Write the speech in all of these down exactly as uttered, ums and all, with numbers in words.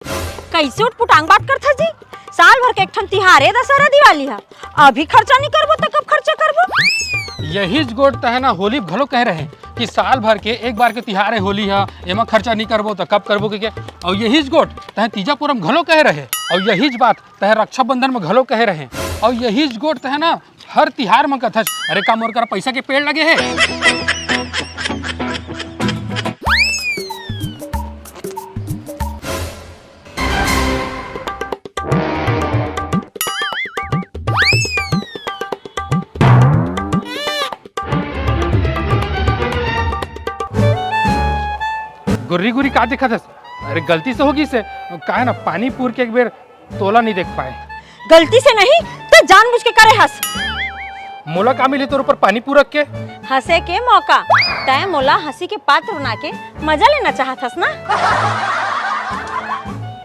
कइसे उटपुटांग बात करथस जी? साल भर के एक ठन तिहार ए दसहरा दिवाली ह, अभी खर्चा नइ करबो त कब खर्चा करबो? यहीच गोठ तैं ह ना होली घलो कहे रहे कि साल भर के एक बार के तिहार ए होली ह, एमा खर्चा नइ करबो त कब करबो कहिके। अउ यहीच गोठ तैं ह तीजा पूरा म घलो कहे रहे, अउ यहीच बात तैं ह रक्षाबंधन म घलो कहे रहे, अउ यहीच गोठ तैं ह ना हर तिहार म कथस। अरे, का मोर करा पइसा के पेड़ लगे हे? गुर्री गुर्री का देखत हस? अरे, गलती से हो गिस हे। का हे ना, पानी पूर के एक बेर तोला नइ देख पाए। गलती से नहीं, तैं जानबूझ के करे हस। मोला का मिले तोर ऊपर पानी पूरक के? हंसे के मौका। तैं मोला हंसी के पात्र बना के मजा लेना चाहत हस ना?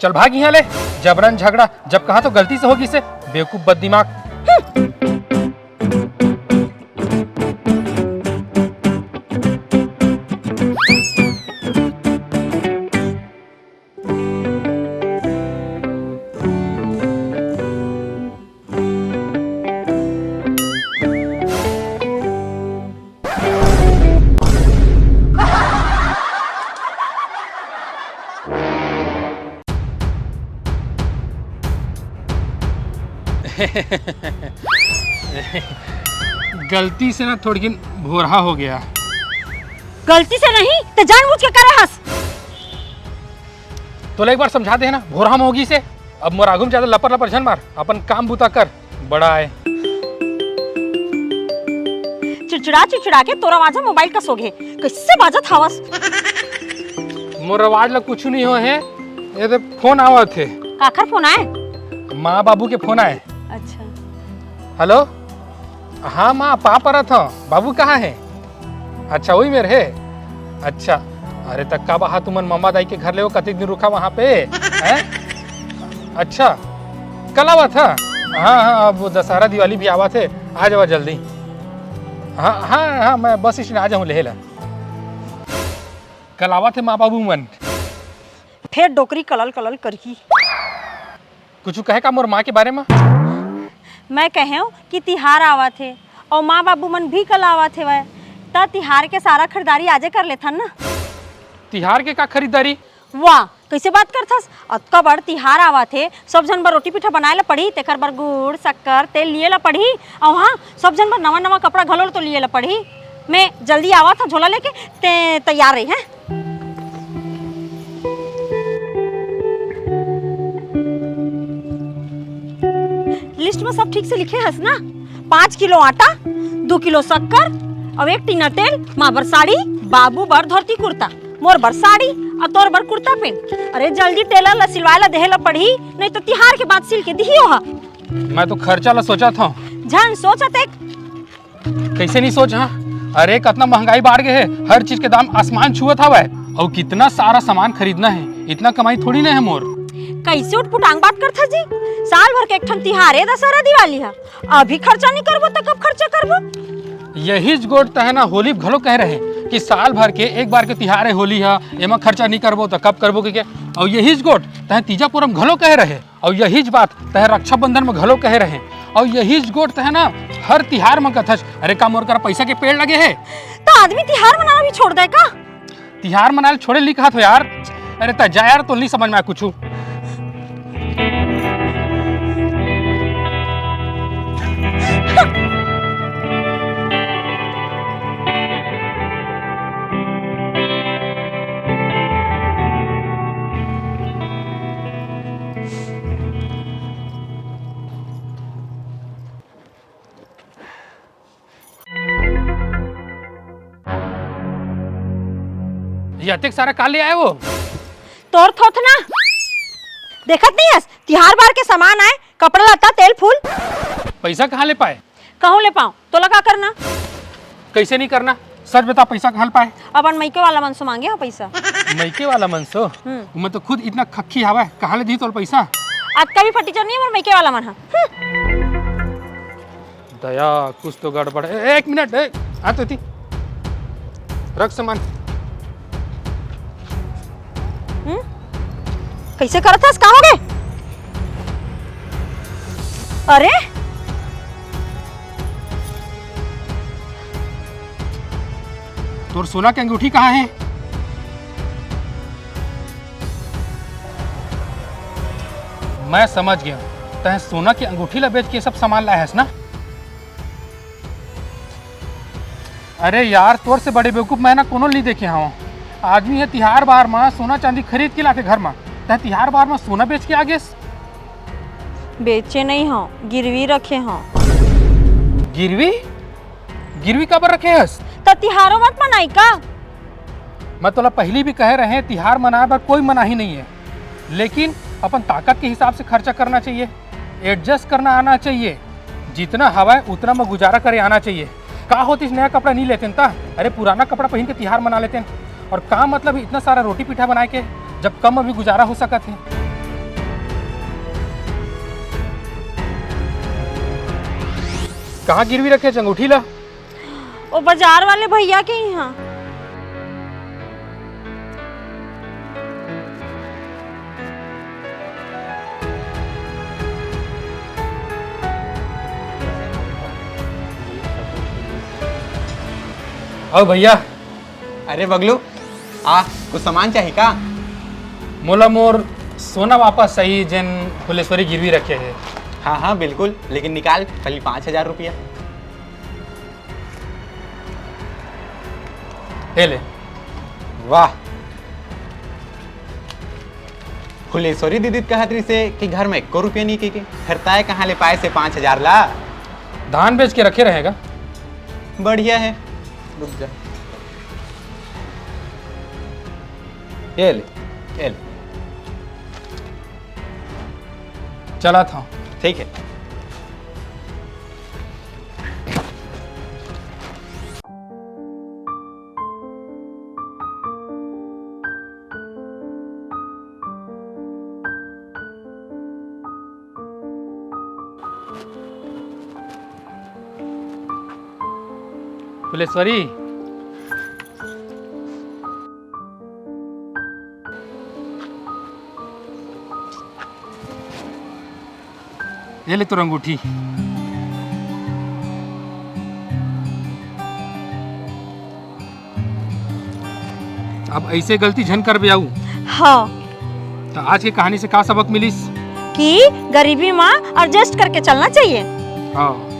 चल भाग इहाँ ले, जबरन झगड़ा, जब कहा तो गलती से हो गिस हे, बेवकूफ बददिमाग। गलती से ना थोड़किन भोरहा हो गया। गलती से नहीं, तैं जानबूझ के करे हस। तोला एक बार समझा दे ना, भोरहा म हो गिस हे। अब मोर आगू म जादा लपर लपर झन मार, अपन काम बूता कर, बड़ा आय। चिड़चिड़ा चिड़चिड़ा के तोर आवाज ह मोबाइल कस होगे, कइसे बाजत हवस? मोर आवाज ला कुछु नइ होय हे, ये दे फोन आवत हे। काखर फोन आय? माँ बाबू के फोन आय। अच्छा। हेलो, हाँ माँ, पाँव परत हंव, बाबू कहाँ हे? अच्छा, वही मेर हे। अच्छा, अरे त कब आहा तुमन ममा दाई के घर ले, वो कतेक दिन रुका वहाँ पे, हैं? अच्छा, कल आवत ह? हाँ, हाँ, अब दसहरा दिवाली भी आवत हे, आ जावा जल्दी। हाँ, हाँ, हाँ, मैं बस स्टैंड आ जाहूँ लेहे ला। कल आवत हे माँ बाबू मन। फेर डोकरी कलल कलल करही। कुछु कहे का मोर माँ के बारे म? मैं कहेंव कि तिहार आवत हे अउ माँ बाबू मन भी कल आवत हेवय, त तिहार के सारा खरीदारी आजे कर लेथन ना। तिहार के का खरीदारी? वाह, कइसे बात करथस? अतका बड़ तिहार आवत हे, सब झन बर रोटी पीठा बनाए ल पड़ही, तेकर बर गुड़, शक्कर, तेल लिए ल पड़ही। अउ हाँ, सब झन बर नवा नवा कपड़ा घलो ल तो लिए ल पड़ही। मैं जल्दी आवत हंव झोला लेके, तैं तैयार रही, हैं? लिस्ट म सब ठीक से लिखे हस ना? पाँच किलो आटा, दू किलो शक्कर, अउ एक टीना तेल, माँ बर साड़ी, बाबू बर धोती कुर्ता, मोर बर साड़ी, अउ तोर बर कुर्ता पैंट। अरे जल्दी टेलर ला सिलवाए ला देहे ला पड़ही, नहीं तो तिहार के बाद सिल के दिही ओहा। मैं तो खर्चा ला सोचत हंव। झन सोच अतेक। कइसे नहीं सोच, हाँ? अरे, कतना महंगाई बाढ़ गे हे, हर चीज के दाम आसमान छुअत हवय। अउ कितना सारा सामान खरीदना हे, इतना कमाई थोड़ी ना हे मोर। कइसे उटपुटांग बात करथस जी? साल भर के एक ठन तिहार ए दसहरा दिवाली ह, अभी खर्चा नहीं करबो त कब खर्चा करबो? यहीच गोठ तैं ह ना होली घलो कहे रहे कि साल भर के एक बार के तिहार ए होली ह, एमा खर्चा नहीं करबो त कब करबो कहिके। अउ यहीच गोठ तैं ह तीजा पूरा म घलो कहे रहे। अउ यहीच बात तैं ह रक्षाबंधन म घलो कहे रहे, अउ यहीच गोठ तैं ह ना हर तिहार म कथस, "अरे, का मोर करा पइसा के पेड़ लगे हे?" त आदमी तिहार मनाना भी छोड़ दे का? तिहार मनाए ल छोड़े ल नइ कहत हों यार। अरे, तैं जा यार, तोला नइ समझ म आय कुछु। ये अतेक सारा का ले आए वो? तोर थोथना। देखत नहीं हस, तिहार बार के सामान आए, कपड़ा लत्ता, तेल फूल। पइसा कहाँ ले पाए? कहूँ ले पाँव, तोला का करना? कइसे नहीं करना? सच बता, पइसा कहाँ ले पाए? अपन मइके वाला मन से मांगे हों पइसा। मइके वाला मन से? हम्म। ओमन तो खुद इतना खक्खी हवय, कहाँ ले दिही तोला पइसा? अतका भी फटीचर नहीं हे मोर मइके वाला मन ह। हम्म। दया, कुछ तो गड़बड़ हे। ए, एक मिनट, ए, आ तो थी। रख सामान। हम्म? कइसे करत हस? का होगे? अरे, तोर सोना के अंगूठी कहाँ हे? मैं समझ गेंव, तैं सोना के अंगूठी ला बेच के सब सामान लाए हस ना? अरे यार, तोर से बड़े बेवकूफ मैं ना कोनो ल नइ देखे हंव। आदमी ह तिहार बार म सोना चांदी खरीद के लाथे घर म, तैं तिहार बार म सोना बेच के आ गेस। बेचे नइ हंव, गिरवी रखे हंव। गिरवी? गिरवी काबर रखे हस? त तिहारो मत मनाई का? मैं तोला पहिली भी कहे रहें, तिहार मनाए बर कोई मनाही नइ हे, लेकिन अपन ताकत के हिसाब से खर्चा करना चाहिए, adjust करना आना चाहिए। जितना हवय उतना म गुजारा करे आना चाहिए। का होतिस, नया कपड़ा नइ लेतेन त? अरे, पुराना कपड़ा पहिन के तिहार मना लेतेन। अउ का मतलब हे इतना सारा रोटी पीठा बनाए के, जब कम म भी गुजारा हो सकत हे? कहाँ गिरवी रखे हस अंगूठी ला? ओ बाजार वाले भइया के इहाँ। अउ भइया। अरे बगलू, आ, कुछ सामान चाही का? मोला मोर सोना वापस चाही, जेन फुलेश्वरी गिरवी रखे हे। हाँ, हाँ, बिल्कुल, लेकिन निकाल पहिली पाँच हजार रुपया। ए ले। वाह। फुलेश्वरी दीदी त कहत रहिसे कि घर में एको रुपया नइ हे कहिके, फेर तैं कहाँ ले पाए हस पाँच हजार ला? धान बेच के रखे रहेंव। बढ़िया हे, रुक जा। ए ले, ए ले। चलत हंव। ठीक हे। फुलेश्वरी, ये ले तोर अंगूठी। अब अइसे गलती झन करबे अउ। हाँ। त आज के कहानी से का सबक मिलिस? कि गरीबी म adjust करके चलना चाहिए। हाँ।